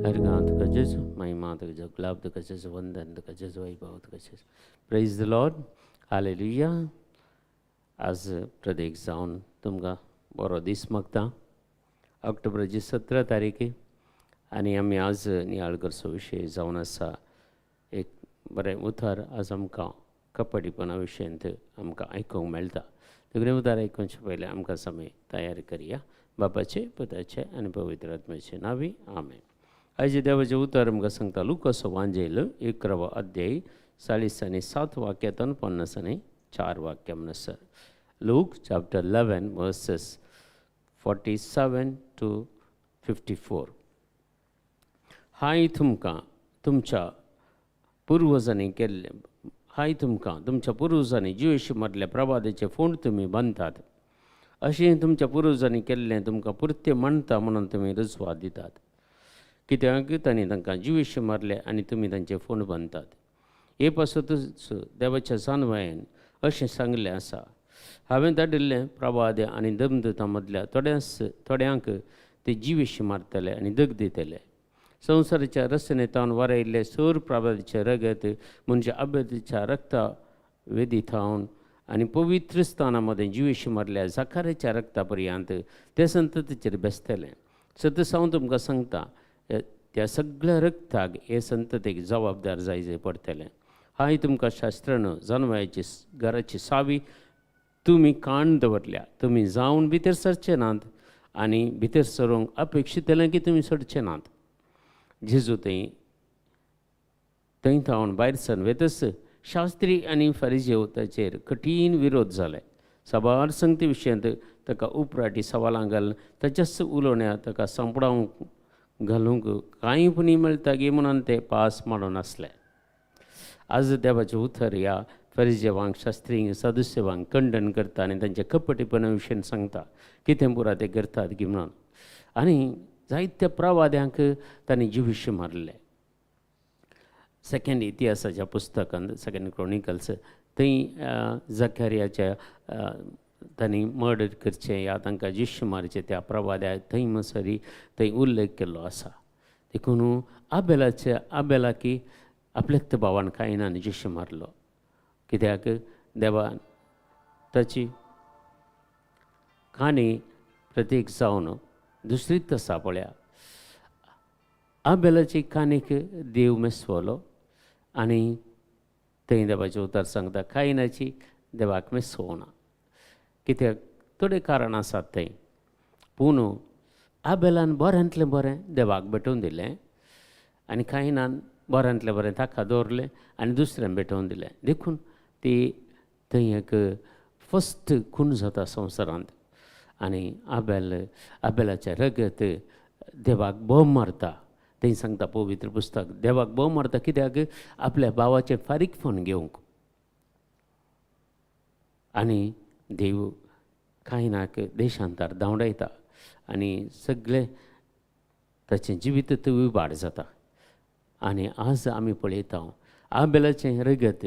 हरगांव तुका जेजू, महिमा तुका जेजू, गुलाब तुका जेजू, वंदन तुका जेजू, वैभव तुका जेजू. Praise the Lord, hallelujah. आज प्रदेक जावन तुमकां बरो दीस मागता. ऑक्टोबराची 17 तारीख आनी आमी आज नियाळ करचो विशय जावन आसा एक बरें उतर. आज आमकां कपटीपणा विशयांत आमकां आयकूंक मेळटा. देखून उतार आयकुचे पयलें आमकां समय तयार करया. बापाचे, पुताचे आनी पवित्र आत्म्याचे नांवी, आमेन. आयज देवाचें उतर आमकां सांगता, लुकासो वांजेल 11वो अध्याय, 47 वाक्यांतून 54 वाक्य म्हणसर. Luke chapter 11 verses 47 to 54. हाय तुमकां तुमच्या पुर्वजांनी केल्ले, हाय तुमकां, तुमच्या पुर्वजांनी जिवेशी मारल्या प्रवादाचे फोंड तुमी बांदतात. अशें तुमच्या पुर्वजांनी केल्लें तुमकां पुरतें मानता म्हणून तुमी रुजवात दितात. कित्याक तांणी तांकां जिवेशी मारले आनी तुमी तांचे फोंड बांदतात. हे पासतूच देवाच्या जानवायन अशें सांगलें आसा, हांवें धाडिल्लें प्रवादे आनी दमदतां मदल्या थोड्यांक ते जिवेशी मारतले आनी दग दितले. संवसाराच्या रचनेतावन वारयल्ले सोर प्रवादाचें रगत, म्हणजे अबेच्या रक्ता वेदी थावन आनी पवित्र स्थाना मदें जिवेशी मारल्या जाकाराच्या रक्ता पर्यंत ते संततीचेर बेसतलें. सत हांव तुमकां सांगता, त्या सगळ्या रक्ताक हे संततीक जबाबदार जाय पडटलें. हाय तुमकां शास्त्रांनो, जानवयाची घराची सावी तुमी काण दवरल्या. तुमी जावन भितर सरचे नात आनी भितर सरूंक अपेक्षितलें की तुमी सोडचे नात. जेजू थंय थंय थावन भायर सरून वेतच शास्त्री आनी फरिजेव ताचेर कठीण विरोध जाले. साबार संगती विशयांत ताका उपराटी सवालां घालून ताच्याच उलोवण्यात ताका सांपडावंक घालूंक कांय पुणी मेळटा गी म्हणून ते पास मांडून आसले. आज देवाचें उतर ह्या फरिजेवांक, शास्त्रींक, सदस्यवांक खंडन करता आनी तांच्या कपटीपणा विशयन सांगता, कितें पुरा ते करतात गी म्हणून. आनी जायत्या प्रवाद्यांक तांणी जिविश मारले. सेकंड इतिहासाच्या पुस्तकांत, सेकंड क्रोनिकल्स, थंय जकारियाच्या तांणी मर्डर करचें या तांकां जिश्य मारचें त्या प्रवाद्या थंय मसरी थंय उल्लेख केल्लो आसा. देखून आबेलाचे आबेलाकी आपल्याच भावान कायनान जिश्य मारलो, कित्याक देवान ताची काणी प्रतीक जावन दुसरीच आसा. पळया, आबेलाची काणीक देव मेसवलो आनी थंय देवाचें उतर सांगता, कायनाची देवाक मेसवना. कित्याक थोडे कारण आसात थंय. पूण आबेलान बऱ्यांतलें बरें देवाक भेटोवन दिलें आनी कायनान बऱ्यांतलें बरें ताका दवरलें आनी दुसऱ्यान भेटोवन दिलें. देखून ती थंय एक फस्ट खून जाता संवसारांत आनी आबेलाचें रगत देवाक बोव मारता. थंय सांगता पवित्र पुस्तक, देवाक बोव मारता कित्याक आपल्या भावाचें फारीकपण घेवंक. आनी देव कायनाक देशांतर धांवडायता आनी सगळें ताचें जिवीत थंय विबाड जाता. आनी आज आमी पळयता, आबेलाचें रगत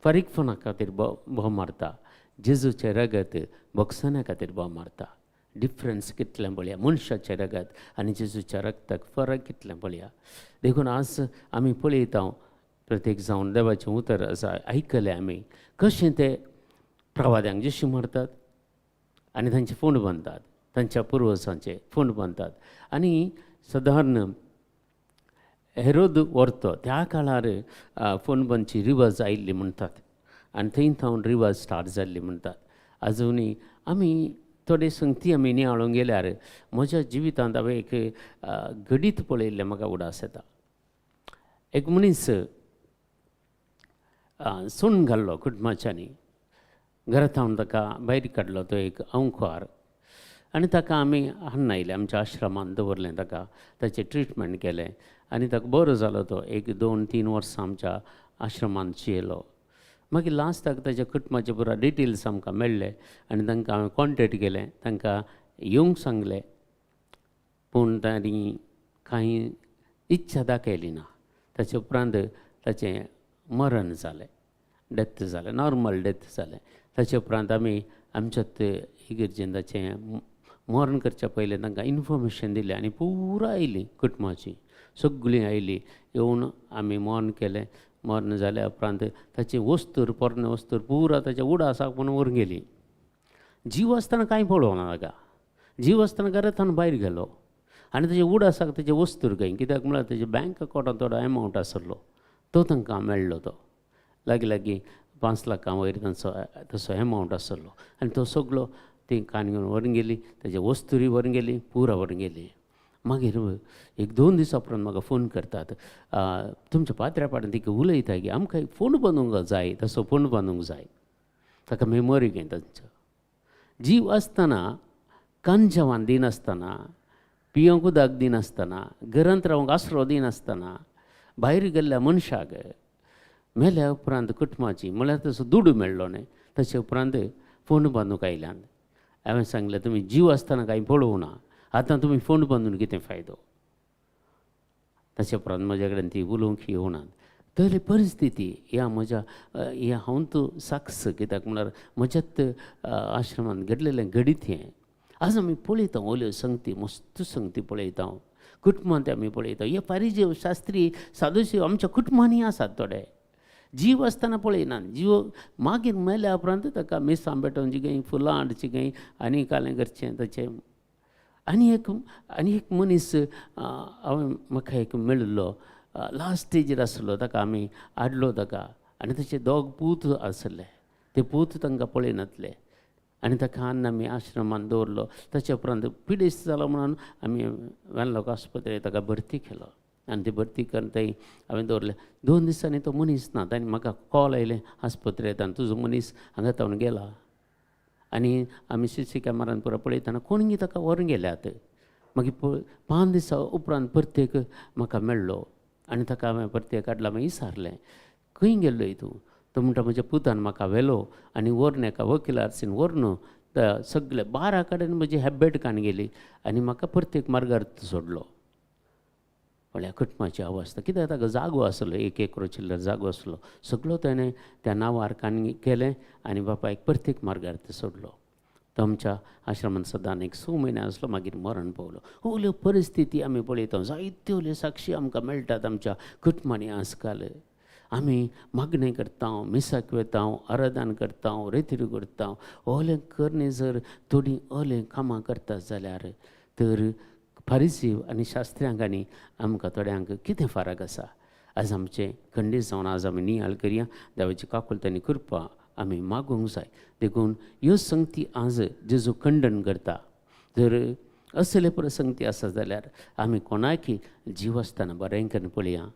फारीकपणा खातीर भोव भोव मारता, जेजूचें रगत भोगसण्या खातीर भोव मारता. डिफरन्स कितलें पळया! मनशाचें रगत आनी जेजूच्या रगताक फरक कितलें पळया! देखून आज आमी पळयता, प्रत्येक जावन देवाचें उतर आसा आयकलें आमी, कशें ते प्रवाद्यांक जशें मारतात आनी तांचे फोंड बांदतात, तांच्या पुर्वजांचे फोंड बांदतात. आनी सदारण हेरोद व्हरतो त्या काळार फोंड बांदची रिवाज आयिल्ली म्हणटात आनी थंय थावन रिवाज स्टार्ट जाल्ली म्हणटात. आजुनूय आमी थोडे संगती आमी नियाळूंक गेल्यार म्हज्या जिवितांत हांवें एक घडीत पळयल्लें म्हाका उडास येता. एक मनीस सोडून घाल्लो कुटुंबाच्यांनी, घरा थावन ताका भायर काडलो. तो एक अंकवार आनी ताका आमी हाडून आयले, आमच्या आश्रमांत दवरलें ताका, ताचें ट्रिटमेंट केलें आनी ताका बरो जालो. तो एक 2-3 वर्सां आमच्या आश्रमांत जियेलो. मागीर लास्टाक ताच्या कुटुंबाचे पुरा डिटेल्स आमकां मेळ्ळे आनी तांकां हांवें कॉन्टेक्ट केलें, तांकां येवंक सांगलें, पूण तांणी कांय इच्छा दाखयली ना. ताचे उपरांत ताचें मरण जालें, डेथ जालें, नॉर्मल डेथ जालें. ताचे उपरांत आमी आमच्या इगर्जेन ताचें मरण करच्या पयलें तांकां इन्फॉर्मेशन दिलें आनी पुरा आयलीं कुटुंबाचीं सगळीं आयलीं. येवन आमी मरण केलें. मरण जाल्या उपरांत ताची वस्तूर पोरणे वस्तूर पुरा ताच्या उडासाक म्हणून व्हरून गेली. जीव आसतना कांय पळोवना ताका, जीव आसतना घरांतल्यान भायर गेलो आनी ताचे उडासाक ताचे वस्तूर खंय, कित्याक म्हळ्यार ताच्या बँक अकावंटांत थोडो एमावंट आसलो तो तांकां मेळ्ळो. तो लागीं लागीं 5 लाखां वयर तांचो तसो एमावंट आसलो आनी तो सगलो ती कान घेवन व्हरून गेली, ताजे वस्तुरी व्हरून गेली, पुरा व्हरून गेली. मागीर 1-2 दिसां उपरांत म्हाका फोन करतात, तुमच्या पात्र्या पाड्यान तिका उलयता की आमकां एक फोन बांदूंक जाय, तसो फोन बांदूंक जाय. ताका मेमोरी घेय तांचो. जीव आसतना कांजावान दिनासतना, पियोंक उदक दिनासतना, घरांत रावंक आसरो दिनासतना भायर गेल्ल्या मनशाक मेल्या उपरांत कुटुंबाची म्हळ्यार तसो दुडू मेळ्ळो न्हय. तशे उपरांत फोंड बांदूंक आयल्यान हांवें सांगलें तुमी जीव आसतना कांय पळोवना, आतां तुमी फोंड बांदून कितें फायदो. ताचे उपरांत म्हज्या कडेन ती उलोवंक येवनात. तरी परिस्थिती ह्या म्हज्या ह्या हांव तूं साक्ष, कित्याक म्हळ्यार म्हज्याच आश्रमांत घडलेलें घडीत हें. आज आमी पळयता ओल्यो संगती, मस्त संगती पळयता, कुटुंबांत आमी पळयता. हे फारिजीव शास्त्री सादुशीव आमच्या कुटुंबांनी आसात थोडे, जीव आसतना पळयनात, जीव मागीर मेल्या उपरांत ताका मिरसांग पेटोवची खंय, फुलां हाडची खंय आनी कालें करचें ताचें. आनी एक मनीस हांवें म्हाका एक मेळिल्लो, लास्ट स्टेजीर आसलो, ताका आमी हाडलो ताका आनी ताचे दोग पूत आसले, ते पूत तांकां पळयनासले आनी ताका हाडून आमी आश्रमांत दवरलो. ताचे उपरांत पिडेस्त जालो म्हणून आमी वेनलॉक आस्पत्रेक ताका भरती केलो आनी ती भरती करून थंय हांवें दवरलें. 2 दिसांनी तो मनीस ना, ताणें म्हाका कॉल आयलें आस्पत्रेंत, तुजो मनीस हांगा तावन गेला. आनी आमी सी सी कॅमेरान पुरो पळयतना कोणूय ताका व्हरून गेल्यात. मागीर 5 दिसां उपरांत परतेक म्हाका मेळ्ळो आनी ताका हांवें परतेक हाडलो. मागीर विचारलें खंय गेल्लोय तूं, तो म्हणटा म्हज्या पुतान म्हाका व्हेलो आनी व्हरून एका वकिलारसीन व्हरून सगळे 12 कडेन म्हजी हॅबेट काण गेली आनी म्हाका परतेक मार्गार सोडलो. म्हळ्यार कुटुंबाची अवस्था कित्याक ताका जागो आसलो, 1 एकरो चिल्लर जागो आसलो, सगळो ताणें त्या नांवार कान केलें आनी बापायक परतेक मार्गार सोडलो. तो आमच्या आश्रमांत सदां एक 6 म्हयने आसलो, मागीर मरण पावलो. ओल्यो परिस्थिती आमी पळयता, जायत्यो साक्षी आमकां मेळटात आमच्या कुटुंबांनी. आजकाल आमी मागणें करता, मिसाक वता, आराधन करता, रेतिरी करता, ओलें करणे जर थोडीं ओलें कामां करतात जाल्यार तर फारिसीव आनी शास्त्र्यांक आनी आमकां थोड्यांक कितें फरक आसा. आज आमचें खंडीत जावन आज आमी नियाळ करया, देवाची काकुळट आनी कृपा आमी मागूंक जाय. देखून ह्यो संगती आज जेजू खंडन करता. जर असले प्रसंगती आसा जाल्यार आमी कोणाकी जीव आसतना बरें करून पळया,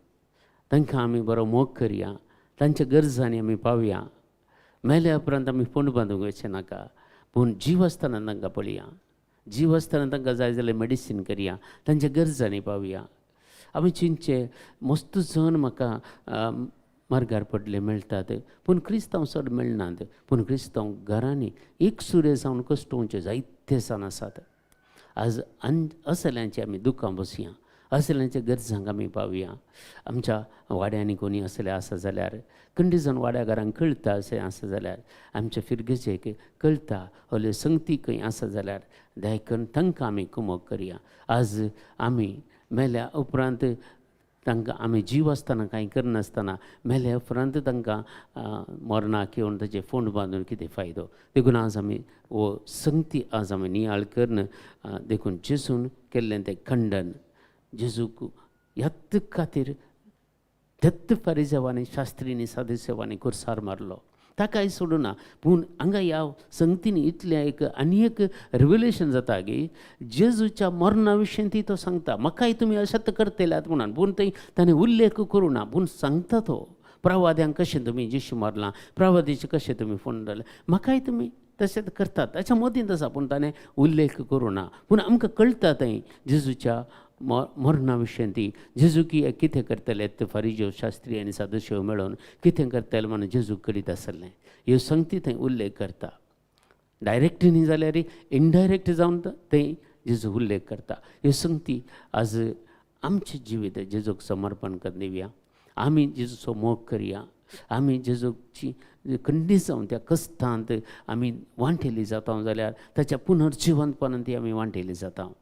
तांकां आमी बरो मोग करया, तांच्या गरजांनी आमी पावया. मेल्या उपरांत आमी फोंड बांदूंक वचचें नाका, पूण जीव आसतना तांकां पळया, जीव आसतना तांकां जाय जाल्यार मेडिसीन करया, तांच्या गरजांनी पावया. आमी चिंतचें मस्त जण म्हाका मार्गार पडले मेळटात, पूण क्रिस्तांव चड मेळनात. पूण क्रिस्तांव घरांनी एक सुरे जावन कश्टोवचे जायते जाण आसात. आज असल्यांची आमी दुकां बसया, असल्यांच्या गरजांक आमी पावया. आमच्या वाड्यांनी कोणी असले आसा जाल्यार, कंडिजन वाड्या घरांक कळटा अशें आसा जाल्यार, आमच्या फिरगेचेक कळटा असल्यो संगती खंय आसा जाल्यार दया तांकां आमी कुमक करया. आज आमी मेल्या उपरांत तांकां आमी जीव आसतना कांय करनासतना मेल्या उपरांत तांकां मरणाक येवन ताचे फोंड बांदून कितें फायदो. देखून आज आमी हो संगती आज आमी नियाळ करून देखून जेजून केल्लें तें खंडन, जेजूक ह्याच खातीर दत्त फारिजेवांनी शास्त्रींनी सादेसेवांनी कुर्सार मारलो, ताकाय सोडूना. पूण हांगा ह्या संगतीन इतलें एक आनी एक रिविलेशन जाता की जेजूच्या मरणा विशीं ती तो सांगता, म्हाकाय तुमी अशेंच करतल्यात म्हणून. पूण थंय ताणें उल्लेख करूं ना, पूण सांगता तो प्रवाद्यांक कशें तुमी जेशू मारलां, प्रवाद्याचें कशें तुमी फोन धरलें, म्हाकाय तुमी तशेंच करतात. ताच्या मतींत आसा, पूण ताणें उल्लेख करूं ना. पूण आमकां कळटा थंय जेजूच्या मरणा विशीं ती जेजू की कितें करतले ते फारिजेव शास्त्री आनी सादुशेव मेळोवन कितें करतले म्हणून जेजू करीत आसलें. ह्यो संगती थंय उल्लेख करता, डायरेक्ट न्ही जाल्यार इनडायरेक्ट जावन थंय जेजू उल्लेख करता. ह्यो संगती आज आमचें जिवीत जेजूक समर्पण करून दिवया, आमी जेजूचो मोग करया. आमी जेजूची खंडीत जावन त्या कश्टांत आमी वांटेली जाता जाल्यार ताच्या पुनर्जिवंतपणान ती आमी वांटेली जाता.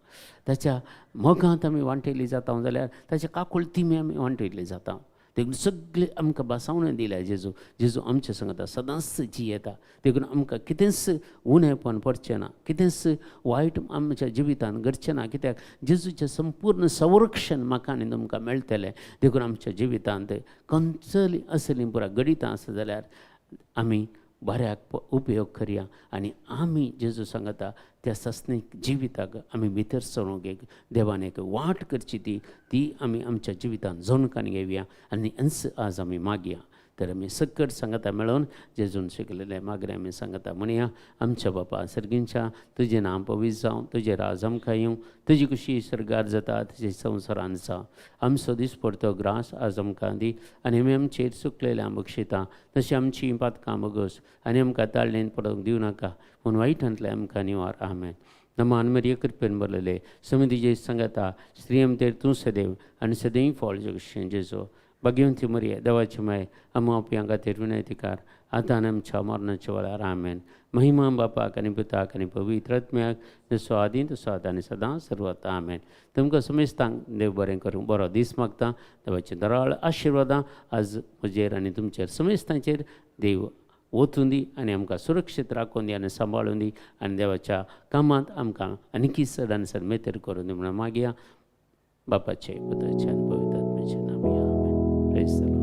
ताच्या मोगांत आमी वांटेली जाता जाल्यार ताच्या काकुळतीमी आमी वांटेली जाता. देखून सगळे आमकां बसावणें दिल्या जेजू. जेजू आमच्या सांगता सदांच जियेता. देखून आमकां कितेंच उणेपण पडचें ना, कितेंच वायट आमच्या जिवितांत घडचें ना, कित्याक जेजूचें संपूर्ण संरक्षण म्हाका आनी तुमकां मेळटलें. देखून आमच्या जिवितांत खंयचली असलीं पुरा घडितां आसा जाल्यार आमी बऱ्याक उपयोग करया आनी आमी जेजू सांगता त्या सासणीक जिविताक आमी भितर सरूंक एक देवान एक वाट करची ती ती आमी आमच्या जिवितांत जणकान घेवया आनी अंस आज आमी मागया. तर आमी सकट सांगता मेळोवन जेजून शिकलेले मागीर आमी सांगता म्हणया. आमच्या बापा सर्गींच्या, तुजें नांव पवित्र जावं, तुजें राज आमकां येवं, तुजी खुशी सर्गार जाता तुजे संवसारान जावं. आमचो दिसपडतो ग्रास आज आमकां दी आनी आमी आमचेर चुकलेल्या बक्षिता तशें आमची पातकां बगस आनी आमकां ताळणेन पडोवंक दिवं नाका, पूण वायटांतलें आमकां निवार. आमेन. नमान मरिये, कृपेन भरलेले, समितीचे सांगता, स्त्रियम तेर तूं सदैव आनी सदैव फळ जगशें जेजो. भाग्यवंती मरिये, देवाची माय, आमा आपल्या खातीर विनयतीकार, आतां आनी आमच्या मरणाच्या वेळार. आमेन. महिमा बापाक आनी पुताक आनी पवित्र आत्म्याक, जसो आदी तसो आतां आनी सदां सर्वत. आमेन. तुमकां समेस्तांक देव बरें करूं, बरो दीस मागता. देवाचे दराळ आशिर्वादां आज म्हजेर आनी तुमचेर समेस्तांचेर देव वचूं दी आनी आमकां सुरक्षीत राखून दी आनी सांबाळून दी आनी देवाच्या कामांत आमकां आनीकी चड आनी चड मेतेर करून दी म्हणून मागया. बापाचे, पुताचे आनी पवित्र आत्म्याचे नांव. आमेन. Praise the Lord.